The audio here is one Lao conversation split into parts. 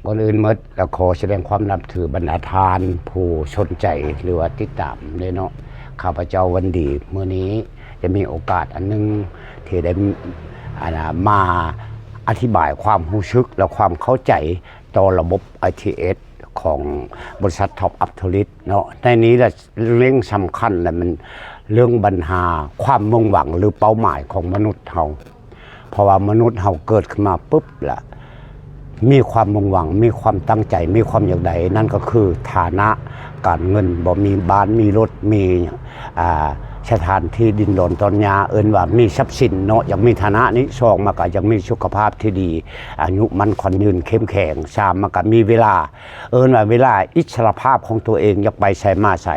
ກ່ອນອື່ນໝົດ ກໍຂໍສະແດງຄວາມນັບຖືບັນດາທ່ານຜູ້ສົນໃຈ ຫຼືວ່າຕິດຕາມເດ້ເນາະ. ຂ້າພະເຈົ້າວັນດີ ມື້ນີ້ຈະມີໂອກາດອັນໜຶ່ງທີ່ໄດ້ ອັນນ່າ ມາອະທິບາຍຄວາມຮູ້ສຶກ ແລະ ຄວາມເຂົ້າໃຈຕໍ່ລະບົບ ໄອທີເອສ ຂອງບໍລິສັດ Top Up Tourist ເນາະ. ໃນນີ້ລະ ເລັ່ງສຳຄັນລະແມ່ນເລື່ອງບັນຫາຄວາມມຸ່ງຫວັງ ຫຼື ເປົ້າໝາຍຂອງມະນຸດເຮົາ. ເພາະວ່າມະນຸດເຮົາເກີດຂຶ້ນມາປຶບລະ ມີຄວາມມຸ່ງຫວັງ ມີຄວາມຕັ້ງໃຈ ມີຄວາມຢາກໄດ້ ນັ້ນກໍຄືຖານະການເງິນ ບໍ່ມີບ້ານ ມີລົດ ມີ ອ່າ ສະຖານທີ່ດິນດອນຕອນຫຍ້າ ເອີ້ນວ່າມີຊັບສິນເນາະ ຢາກມີຖານະນີ້. ສອງມາກໍຢາກມີສຸຂະພາບທີ່ດີ ອາຍຸໝັ້ນຂວັນຍືນເຂັ້ມແຂງ. ສາມມາກໍມີເວລາ ເອີ້ນວ່າເວລາອິດສະຫຼະພາບຂອງຕົວເອງ ຢາກໄປໃສມາໃສ.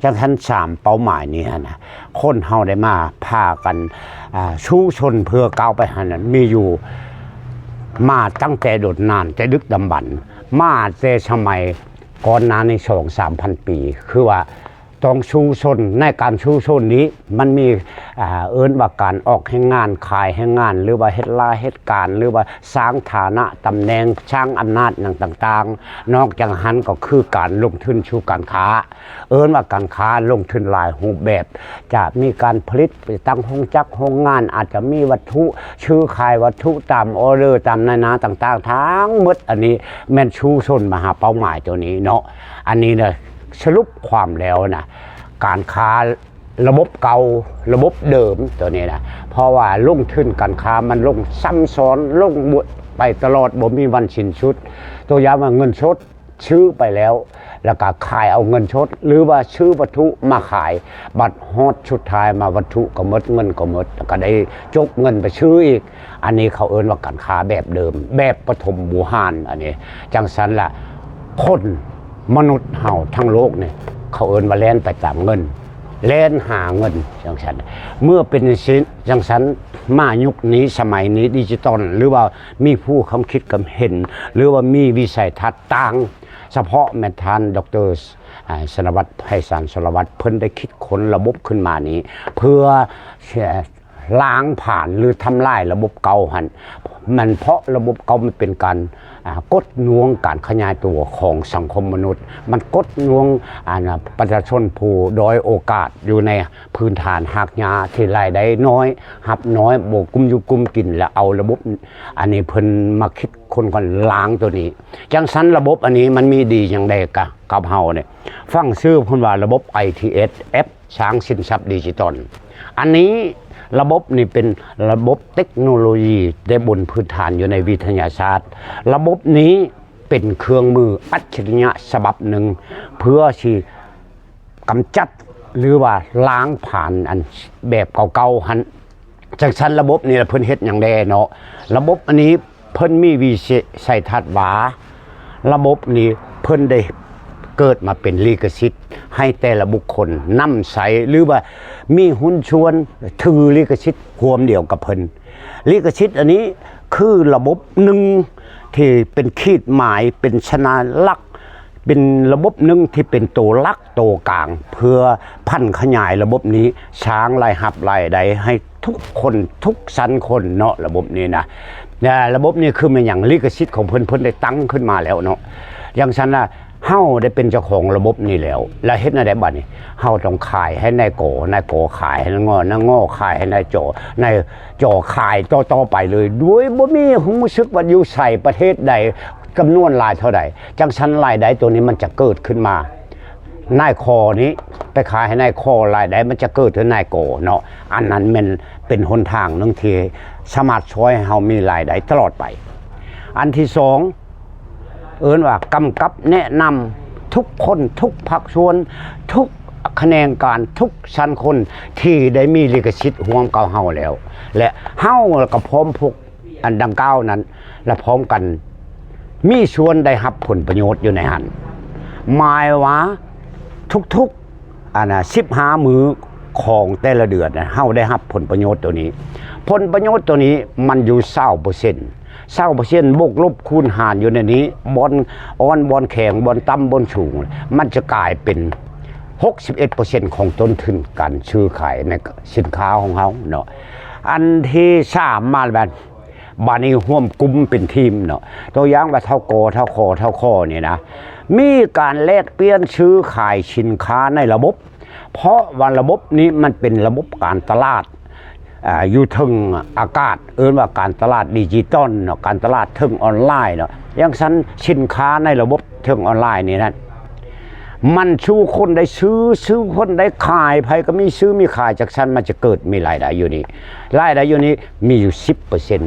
ຈັ່ງຊັ້ນ ສາມເປົ້າໝາຍນີ້ຫັ້ນນະ ຄົນເຮົາໄດ້ມາພາກັນ ອ່າ ສູ້ຊົນເພື່ອກ້າວໄປຫັ້ນນະ ມີຢູ່ມາຕັ້ງແຕ່ດົນນານ ແຕ່ດຶກດຳບັນ ມາແຕ່ສະໄໝກ່ອນໜ້ານີ້ສອງສາມພັນປີ ຄືວ່າ ຕ້ອງສູ້ຊົນ. ໃນການສູ້ຊົນນີ້ ມັນມີ ອ່າ ເອີ້ນວ່າການອອກແຮງງານ ຂາຍແຮງງານ ຫຼືວ່າເຮັດລາເຮັດການ ຫຼືວ່າສ້າງຖານະຕຳແໜ່ງ ສ້າງອຳນາດຫຍັງຕ່າງໆ. ນອກຈາກຫັ້ນກໍຄືການລົງທຶນສູ່ການຄ້າ ເອີ້ນວ່າການຄ້າລົງທຶນຫຼາຍຮູບແບບ ຈະມີການຜະລິດ ຕັ້ງໂຮງຈັກໂຮງງານ ອາດຈະມີວັດຖຸ ຊື້ຂາຍວັດຖຸຕາມອໍເດີ ຕາມນາຍໜ້າຕ່າງໆ ທັງໝົດ. ອັນນີ້ແມ່ນສູ້ຊົນມາຫາເປົ້າໝາຍຕົວນີ້ເນາະ. ອັນນີ້ນະ ສະຫຼຸບຄວາມແລ້ວນະ ການຄ້າລະບົບເກົ່າ ລະບົບເດີມຕົວນີ້ນະ ເພາະວ່າລົງທຶນການຄ້າມັນລົງຊ້ຳຊ້ອນ ລົງໄປຕະຫຼອດ ບໍ່ມີວັນສິ້ນສຸດ. ຕົວຢ່າງວ່າເງິນສົດ ຊື້ໄປແລ້ວ ແລ້ວກໍຂາຍເອົາເງິນສົດ ຫຼືວ່າຊື້ວັດຖຸມາຂາຍ ບັດຮອດສຸດທ້າຍມາວັດຖຸກໍໝົດ ເງິນກໍໝົດ ແລ້ວກໍໄດ້ຈົກເງິນໄປຊື້ອີກ. ອັນນີ້ເຂົາເອີ້ນວ່າການຄ້າແບບເດີມ ແບບປະຖົມບູຮານ. ອັນນີ້ ຈັ່ງຊັ້ນລະ ຄົນມະນຸດເຮົາທັງໂລກນີ້ ເຂົາເອີ້ນວ່າແລ່ນໄປຕາມເງິນ ແລ່ນຫາເງິນຈັ່ງຊັ້ນ. ເມື່ອເປັນຈັ່ງຊີ້ ຈັ່ງຊັ້ນ ມາຍຸກນີ້ ສະໄໝນີ້ ດິຈິຕອນ ຫຼືວ່າມີຜູ້ຄຳຄິດຄຳເຫັນ ຫຼືວ່າມີວິໄສທັດຕ່າງ ສະເພາະແມ່ນທ່ານ ດຣ ອາ ສະລະວັດ ໄພສານ ສະລະວັດ ເພິ່ນໄດ້ຄິດຄົ້ນລະບົບຂຶ້ນມານີ້ ເພື່ອ ລ້າງຜານ ຫຼື ທຳລາຍລະບົບເກົ່າຫັ້ນ. ມັນເພາະລະບົບເກົ່າມັນເປັນການ ອາ ກົດໜ່ວງການຂະຫຍາຍຕົວຂອງສັງຄົມມະນຸດ, ມັນກົດໜ່ວງ ອັນ ປະຊາຊົນຜູ້ດ້ອຍໂອກາດຢູ່ໃນພື້ນຖານຮາກຫຍ້າທີ່ລາຍໄດ້ນ້ອຍ ຮັບນ້ອຍ ບໍ່ກຸ້ມຢູ່ກຸ້ມກິນ ແລ້ວເອົາລະບົບ ອັນນີ້ເພິ່ນມາຄິດຄົ້ນການລ້າງຕົວນີ້. ຈັ່ງຊັ້ນລະບົບອັນນີ້ມັນມີດີຫຍັງແດ່ກະ ກັບເຮົານີ້? ຝັງຊື່ເພິ່ນວ່າລະບົບ ໄອທີເອສ ແອັບ ສ້າງສິນຊັບດິຈິຕອນ. ອັນນີ້ລະບົບນີ້ເປັນລະບົບເຕັກໂນໂລຢີ ແຕ່ບົນພື້ນຖານຢູ່ໃນວິທະຍາສາດ. ລະບົບນີ້ເປັນເຄື່ອງມືອັດສະລິຍະສະບັບໜຶ່ງ ເພື່ອຊິກຳຈັດ ຫຼືວ່າລ້າງຜານອັນແບບເກົ່າໆຫັ້ນ. ຈັ່ງຊັ້ນລະບົບນີ້ລະເພິ່ນເຮັດຫຍັງແດ່ເນາະ? ລະບົບອັນນີ້ ເພິ່ນມີວິໄສທັດວ່າ ລະບົບນີ້ເພິ່ນໄດ້ເກີດມາເປັນລິຂະສິດໃຫ້ແຕ່ລະບຸກຄົນນຳໃຊ້ ຫຼືວ່າມີຫຸ້ນສ່ວນຖືລິຂະສິດຮ່ວມດຽວກັບເພິ່ນ. ລິຂະສິດອັນນີ້ຄືລະບົບໜຶ່ງທີ່ເປັນຂີດໝາຍ ເປັນຊະນາລັກ ເປັນລະບົບໜຶ່ງທີ່ເປັນໂຕຫຼັກໂຕກາງ ເພື່ອຜັນຂະຫຍາຍລະບົບນີ້ ສ້າງລາຍຮັບລາຍໄດ້ໃຫ້ທຸກຄົນ ທຸກຊັ້ນຄົນເນາະ ລະບົບນີ້ນະ. ແລະ ລະບົບນີ້ຄືແມ່ນຫຍັງ? ລິຂະສິດຂອງເພິ່ນ ເພິ່ນໄດ້ຕັ້ງຂຶ້ນມາແລ້ວເນາະ. ຈັ່ງຊັ້ນລະ ເຮົາໄດ້ເປັນເຈົ້າຂອງລະບົບນີ້ແລ້ວ ລະເຮັດແນວໃດບັດນີ້? ເຮົາຕ້ອງຂາຍໃຫ້ນາຍ ກ, ນາຍ ກຂາຍໃຫ້ນາຍ ງ, ນາຍ ງຂາຍໃຫ້ນາຍ ຈ, ນາຍ ຈຂາຍຕໍ່ໆໄປເລີຍ ໂດຍບໍ່ມີຮູ້ສຶກວ່າຢູ່ໃສ ປະເທດໃດ ຈຳນວນຫຼາຍເທົ່າໃດ. ຈັ່ງຊັ້ນລາຍໄດ້ຕົວນີ້ມັນຈະເກີດຂຶ້ນມາ ນາຍ ຂນີ້ໄປຂາຍໃຫ້ນາຍ ກ ລາຍໄດ້ມັນຈະເກີດໃຫ້ນາຍ ກເນາະ. ອັນນັ້ນແມ່ນເປັນຫົນທາງໜຶ່ງທີ່ສາມາດຊ່ວຍໃຫ້ເຮົາມີລາຍໄດ້ຕະຫຼອດໄປ. ອັນທີສອງ ເອີ້ນວ່າກຳກັບແນະນຳທຸກຄົນ ທຸກພາກສ່ວນ ທຸກຂະແໜງການ ທຸກຊັ້ນຄົນທີ່ໄດ້ມີລິຂະສິດຮ່ວມກັບເຮົາແລ້ວ ແລະ ເຮົາກໍພ້ອມພວກ ອັນດັ່ງກ່າວນັ້ນ ແລະ ພ້ອມກັນມີສ່ວນໄດ້ຮັບຜົນປະໂຫຍດຢູ່ໃນຫັ້ນ. ໝາຍວ່າທຸກໆ ອັນນະ ສິບຫ້າມື້ຂອງແຕ່ລະເດືອນນະ ເຮົາໄດ້ຮັບຜົນປະໂຫຍດໂຕນີ້. ຜົນປະໂຫຍດໂຕນີ້ມັນຢູ່ຊາວເປີເຊັນ ຊາວເປີເຊັນ ບວກລົບຄູນຫານຢູ່ໃນນີ້ ບ່ອນອ່ອນ ບ່ອນແຂງ ບ່ອນຕ່ຳ ບ່ອນສູງ ມັນຈະກາຍເປັນຫົກສິບເອັດເປີເຊັນຂອງຕົ້ນທຶນການຊື້ຂາຍໃນສິນຄ້າຂອງເຮົາເນາະ. ອັນທີສາມມາແລ້ວ ບາດນີ້ຮ່ວມກຸ່ມເປັນທີມເນາະ ຕົວຢ່າງວ່າ ທກ ທຂ ທຂ ນີ້ນະ ມີການແລກປ່ຽນຊື້ຂາຍສິນຄ້າໃນລະບົບ ເພາະວ່າລະບົບນີ້ມັນເປັນລະບົບການຕະຫຼາດ ອ່າ ຢູ່ເທິງອາກາດ ເອີ້ນວ່າການຕະຫຼາດດິຈິຕອນເນາະ ການຕະຫຼາດເທິງອອນລາຍເນາະ. ຢ່າງຊັ້ນ ສິນຄ້າໃນລະບົບເທິງອອນລາຍນີ້ນັ້ນ ມັນສູ່ຄົນໄດ້ຊື້ ສູ່ຄົນໄດ້ຂາຍ ໃຜກໍມີຊື້ມີຂາຍ ຈັ່ງຊັ້ນມັນຈະເກີດມີລາຍໄດ້ຢູ່ນີ້ ລາຍໄດ້ຢູ່ນີ້ມີຢູ່ສິບເປີເຊັນ.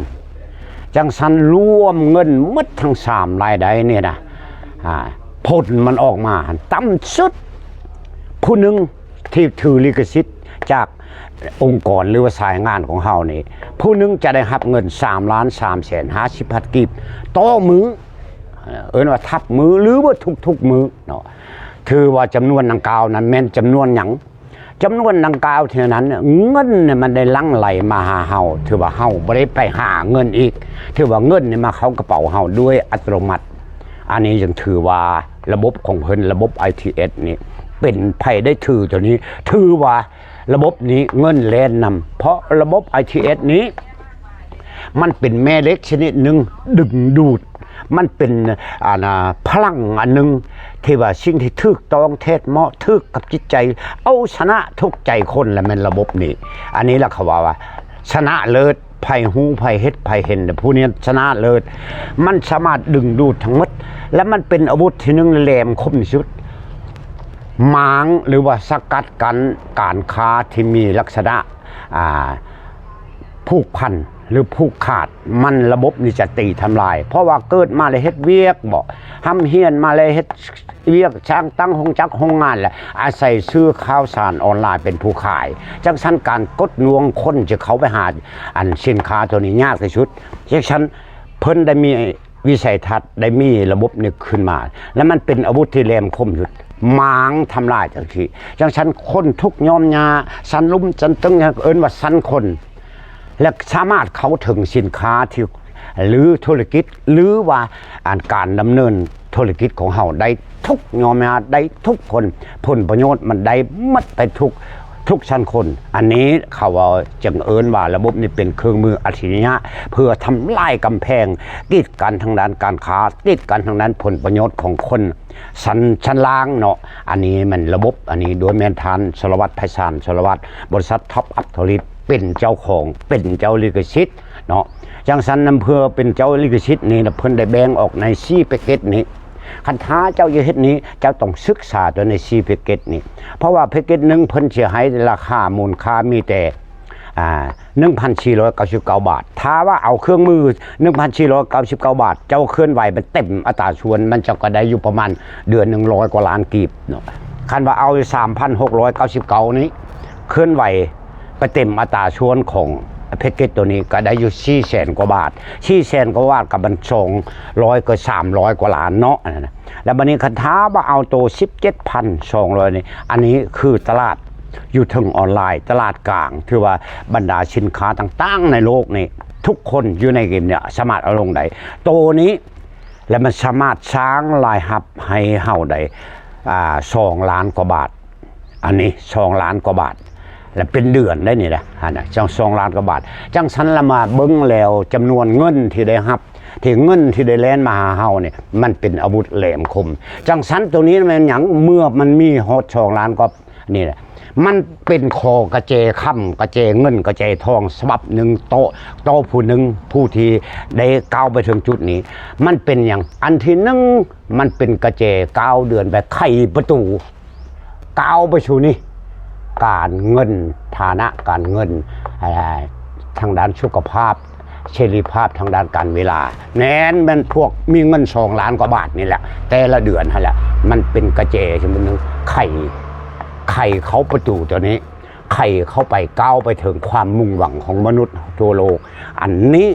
ຈັ່ງຊັ້ນລວມເງິນໝົດທັງສາມລາຍໄດ້ນີ້ນະ ອ່າ ຜົນມັນອອກມາຫັ້ນ ຕ່ຳສຸດ ຜູ້ໜຶ່ງທີ່ຖືລິຂສິດຈາກອົງກອນ ຫຼືວ່າສາຍງານຂອງເຮົານີ້ ຜູ້ໜຶ່ງຈະໄດ້ຮັບເງິນສາມລ້ານສາມແສນຫ້າສິບພັນກີບຕໍ່ມື້ ເອີ້ນວ່າທັບມື້ ຫຼືວ່າທຸກໆມື້ເນາະ. ຖືວ່າຈຳນວນດັ່ງກ່າວນັ້ນແມ່ນຈຳນວນຫຍັງ? ຈຳນວນດັ່ງກ່າວເທົ່ານັ້ນ ເງິນນີ້ມັນໄດ້ຫຼັ່ງໄຫຼມາຫາເຮົາ ຖືວ່າເຮົາບໍ່ໄດ້ໄປຫາເງິນອີກ ຖືວ່າເງິນນີ້ມາເຂົ້າກະເປົາເຮົາໂດຍອັດຕະໂນມັດ. ອັນນີ້ຈຶ່ງຖືວ່າລະບົບຂອງເພິ່ນ ລະບົບ ໄອທີເອສ ນີ້ ເປັນ ໃຜໄດ້ຖືຕົວນີ້ ຖືວ່າລະບົບນີ້ເງິນແລ່ນນຳ ເພາະລະບົບ ໄອທີເອສ ນີ້ ມັນເປັນແມ່ເຫຼັກຊະນິດໜຶ່ງດຶງດູດ ມັນເປັນ ອັນ ພະລັງອັນໜຶ່ງ ທີ່ວ່າສິ່ງທີ່ຖືກຕ້ອງແທດເໝາະ ຖືກກັບຈິດໃຈ ເອົາຊະນະທຸກໃຈຄົນ ລະແມ່ນລະບົບນີ້. ອັນນີ້ລະເຂົາວ່າ ວ່າຊະນະເລີດ ໃຜຮູ້ ໃຜເຮັດ ໃຜເຫັນ ຜູ້ນີ້ຊະນະເລີດ. ມັນສາມາດດຶງດູດທັງໝົດ ແລະ ມັນເປັນອາວຸດທີໜຶ່ງແຫຼມຄົມທີ່ສຸດ ໝາງ ຫຼືວ່າສະກັດກັ້ນການຄ້າທີ່ມີລັກສະນະ ອ່າ ຜູກພັນ ຫຼືຜູກຂາດ ມັນ ລະບົບນີ້ຈະຕີທຳລາຍ ເພາະວ່າເກີດມາແລ້ວເຮັດວຽກບໍ ຮ່ຳຮຽນມາແລ້ວເຮັດວຽກ ສ້າງຕັ້ງໂຮງຈັກໂຮງງານ ແລະ ອາໄສສື່ຂ່າວສານອອນລາຍເປັນຜູ້ຂາຍ. ຈັ່ງຊັ້ນການກົດໜ່ວງຄົນຈະເຂົ້າໄປຫາ ອັນ ສິນຄ້າໂຕນີ້ຍາກທີ່ສຸດ. ຈັ່ງຊັ້ນເພິ່ນໄດ້ມີ ວິໄສທັດ ໄດ້ມີລະບົບນີ້ຂຶ້ນມາ ແລະ ມັນເປັນອາວຸດທີ່ແຫຼມຄົມທີ່ສຸດ ໝາງທຳລາຍຈັ່ງຊີ້. ຈັ່ງຊັ້ນຄົນທຸກຍອມຫຍ້າ ຊັ້ນລຸ່ມຊັ້ນຕຶງ ເອີ້ນວ່າຊັ້ນຄົນ ແລະ ສາມາດເຂົ້າເຖິງສິນຄ້າທີ່ ຫຼືທຸລະກິດ ຫຼືວ່າອັນການດຳເນີນທຸລະກິດຂອງເຮົາໄດ້ທຸກຍອມຫຍ້າ ໄດ້ທຸກຄົນ ຜົນປະໂຫຍດມັນໄດ້ໝົດໄປທຸກ ທຸກຊັ້ນຄົນ. ອັນນີ້ເຂົາເວົ້າ ຈຶ່ງເອີ້ນວ່າລະບົບນີ້ເປັນເຄື່ອງມືອັດສະລິຍະ ເພື່ອທຳລາຍກຳແພງ ກີດກັນທາງດ້ານການຄ້າ ກີດກັນທາງດ້ານຜົນປະໂຫຍດຂອງຄົນຊັ້ນ ຊັ້ນລ່າງເນາະ. ອັນນີ້ແມ່ນລະບົບ ອັນນີ້ໂດຍແມ່ນທ່ານ ສາລະວັດ ໄພສານ ສາລະວັດ ບໍລິສັດ Top Up Tourist ເປັນເຈົ້າຂອງ ເປັນເຈົ້າລິຂະສິດເນາະ. ຈັ່ງຊັ້ນນຳ ເພື່ອເປັນເຈົ້າລິຂະສິດນີ້ນະ ເພິ່ນໄດ້ແບ່ງອອກໃນສີ່ແພັກເກັດນີ້ ຄັນຖ້າເຈົ້າຈະເຮັດນີ້ ເຈົ້າຕ້ອງສຶກສາຕົວໃນສີ່ແພັກເກັດນີ້ ເພາະວ່າແພັກເກັດໜຶ່ງເພິ່ນຊິໃຫ້ລາຄາມູນຄ່າມີແຕ່ ອ່າ ໜຶ່ງພັນສີ່ຮ້ອຍເກົ້າສິບເກົ້າບາດ. ຖ້າວ່າເອົາເຄື່ອງມືໜຶ່ງພັນສີ່ຮ້ອຍເກົ້າສິບເກົ້າບາດ ເຈົ້າເຄື່ອນໄຫວໄປເຕັມອັດຕາສ່ວນ ມັນເຈົ້າກໍໄດ້ຢູ່ປະມານເດືອນໜຶ່ງຮ້ອຍກວ່າລ້ານກີບເນາະ. ຄັນວ່າເອົາສາມພັນຫົກຮ້ອຍເກົ້າສິບເກົ້ານີ້ ເຄື່ອນໄຫວໄປເຕັມອັດຕາສ່ວນຂອງແພັກເກັດໂຕນີ້ ກໍໄດ້ຢູ່ສີ່ແສນກວ່າບາດ ສີ່ແສນກວ່າບາດ ກໍມັນສອງຮ້ອຍກວ່າ ສາມຮ້ອຍກວ່າລ້ານເນາະ ອັນນັ້ນນະ. ແລ້ວບັດນີ້ຄັນຖ້າວ່າເອົາໂຕສິບເຈັດພັນສອງຮ້ອຍນີ້ ອັນນີ້ຄືຕະຫຼາດຢູ່ເທິງອອນລາຍ ຕະຫຼາດກາງ ຖືວ່າບັນດາສິນຄ້າຕ່າງໆໃນໂລກນີ້ ທຸກຄົນຢູ່ໃນເກມນີ້ສາມາດເອົາລົງໄດ້ ໂຕນີ້ ແລະ ມັນສາມາດສ້າງລາຍຮັບໃຫ້ເຮົາໄດ້ ອ່າ ສອງລ້ານກວ່າບາດ ອັນນີ້ສອງລ້ານກວ່າບາດ ແລະ ເປັນເດືອນໄດ້ນີ້ນະ ຫັ້ນນະ ສອງ ສອງລ້ານກວ່າບາດ. ຈັ່ງຊັ້ນລະມາເບິ່ງແລ້ວ ຈຳນວນເງິນທີ່ໄດ້ຮັບ ທີ່ເງິນທີ່ໄດ້ແລ່ນມາຫາເຮົານີ້ ມັນເປັນອາວຸດແຫຼມຄົມ. ຈັ່ງຊັ້ນໂຕນີ້ແມ່ນຫຍັງ? ເມື່ອມັນມີຮອດສອງລ້ານກວ່າ ນີ້ແຫຼະ ມັນເປັນຂໍ້ກະແຈຄຳ ກະແຈເງິນ ກະແຈທອງສະບັບໜຶ່ງຕໍ່ ຕໍ່ຜູ້ໜຶ່ງ ຜູ້ທີ່ໄດ້ກ້າວໄປເຖິງຈຸດນີ້. ມັນເປັນຫຍັງ? ອັນທີໜຶ່ງ ມັນເປັນກະແຈກ້າວເດືອນໄປ ໄຂປະຕູ ກ້າວໄປສູ່ນີ້ ການເງິນ ຖານະການເງິນ ເອີ ທາງດ້ານສຸຂະພາບ ເສລີພາບທາງດ້ານການເວລາ ແມ່ນ ແມ່ນພວກມີເງິນສອງລ້ານກວ່າບາດນີ້ແຫຼະ ແຕ່ລະເດືອນຫັ້ນແຫຼະ ມັນເປັນກະແຈຊະນິດໜຶ່ງ ໄຂ ໄຂເຂົ້າປະຕູຕົວນີ້ ໄຂເຂົ້າໄປ ກ້າວໄປເຖິງຄວາມມຸ່ງຫວັງຂອງມະນຸດທົ່ວໂລກ. ອັນນີ້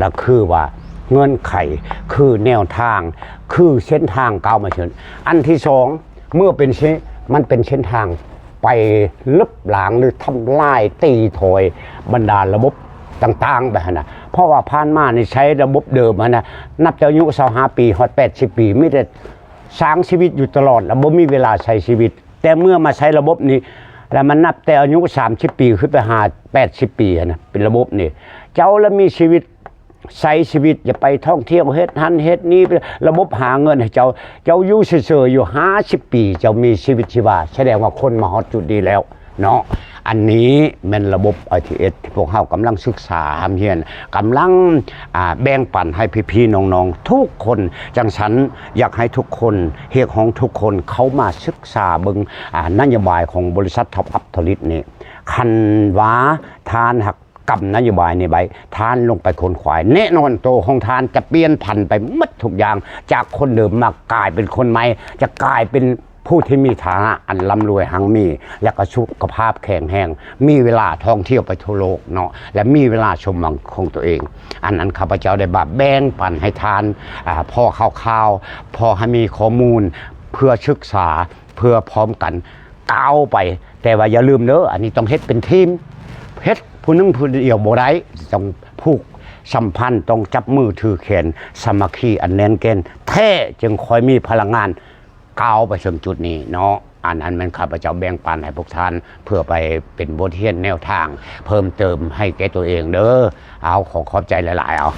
ລະຄືວ່າເງື່ອນໄຂ ຄືແນວທາງ ຄືເສັ້ນທາງກ້າວມາເຖິງ. ອັນທີສອງ ເມື່ອເປັນເສັ້ນ ມັນເປັນເສັ້ນທາງໄປລົບລ້າງ ຫຼື ທຳລາຍຕີຖອຍບັນດາລະບົບຕ່າງໆໄປຫັ້ນນະ ເພາະວ່າຜ່ານມານີ້ໃຊ້ລະບົບເດີມຫັ້ນນະ ນັບແຕ່ອາຍຸຊາວຫ້າປີ ຮອດແປດສິບປີ ມີແຕ່ສ້າງຊີວິດຢູ່ຕະຫຼອດ ແລະ ບໍ່ມີເວລາໃຊ້ຊີວິດ. ແຕ່ເມື່ອມາໃຊ້ລະບົບນີ້ ແລະ ມັນນັບແຕ່ອາຍຸສາມສິບປີ ຂຶ້ນໄປຫາແປດສິບປີຫັ້ນນະ ເປັນລະບົບນີ້ ເຈົ້າລະມີຊີວິດ ໃຊ້ຊີວິດ ຢ່າໄປທ່ອງທ່ຽວເຮັດຫັ້ນເຮັດນີ້ ລະບົບຫາເງິນໃຫ້ເຈົ້າ ເຈົ້າຢູ່ເສີຍໆຢູ່ຫ້າສິບປີ ເຈົ້າມີຊີວິດຊີວາ ສະແດງວ່າຄົນມາຮອດຈຸດນີ້ແລ້ວເນາະ. ອັນນີ້ແມ່ນລະບົບ ອາ ທີ ເອສ ທີ່ພວກເຮົາກຳລັງສຶກສາຮ່ຳຮຽນ ກຳລັງ ອາ ແບ່ງປັນໃຫ້ພີ່ໆນ້ອງໆທຸກຄົນ. ຈັ່ງຊັ້ນ ຢາກໃຫ້ທຸກຄົນ ຮຽກຮ້ອງທຸກຄົນເຂົ້າມາສຶກສາເບິ່ງ ອາ ນະໂຍບາຍຂອງບໍລິສັດ Top Up Tourist ນີ້. ຄັນວ່າທ່ານຮັກ ກຳນະໂຍບາຍນີ້ໄວ້ ທ່ານລົງໄປຂົນຂວາຍ ແນ່ນອນໂຕຂອງທ່ານຈະປ່ຽນຜັນໄປໝົດທຸກຢ່າງ ຈາກຄົນເດີມມາກາຍເປັນຄົນໃໝ່ ຈະກາຍເປັນຜູ້ທີ່ມີຖານະອັນລ່ຳລວຍຮັ່ງມີ ແລະກໍສຸຂະພາບແຂງແຮງ ມີເວລາທ່ອງທ່ຽວໄປທົ່ວໂລກເນາະ ແລະມີເວລາສົມຫວັງຂອງຕົວເອງ. ອັນນັ້ນຂ້າພະເຈົ້າໄດ້ມາແບ່ງປັນໃຫ້ທ່ານ ອາ ພໍຂ່າວໆ ພໍໃຫ້ມີຂໍ້ມູນ ເພື່ອສຶກສາ ເພື່ອພ້ອມກັນ ກ້າວໄປ. ແຕ່ວ່າຢ່າລືມເດີ ອັນນີ້ຕ້ອງເຮັດເປັນທີມ ເຮັດຜູ້ໜຶ່ງຜູ້ດຽວບໍ່ໄດ້ ຕ້ອງຜູກສຳພັນ ຕ້ອງຈັບມືຖືແຂນ ສາມັກຄີອັນແໜ້ນແກ່ນແທ້ ຈຶ່ງຄ່ອຍມີພະລັງງານກ້າວໄປເຖິງຈຸດນີ້ເນາະ. ອັນນັ້ນແມ່ນຂ້າພະເຈົ້າແບ່ງປັນໃຫ້ພວກທ່ານ ເພື່ອໄປເປັນບົດຮຽນແນວທາງເພີ່ມເຕີມໃຫ້ແກ່ຕົວເອງເດີ. ເອົາ ຂໍຂອບໃຈຫຼາຍໆ ເອົາ.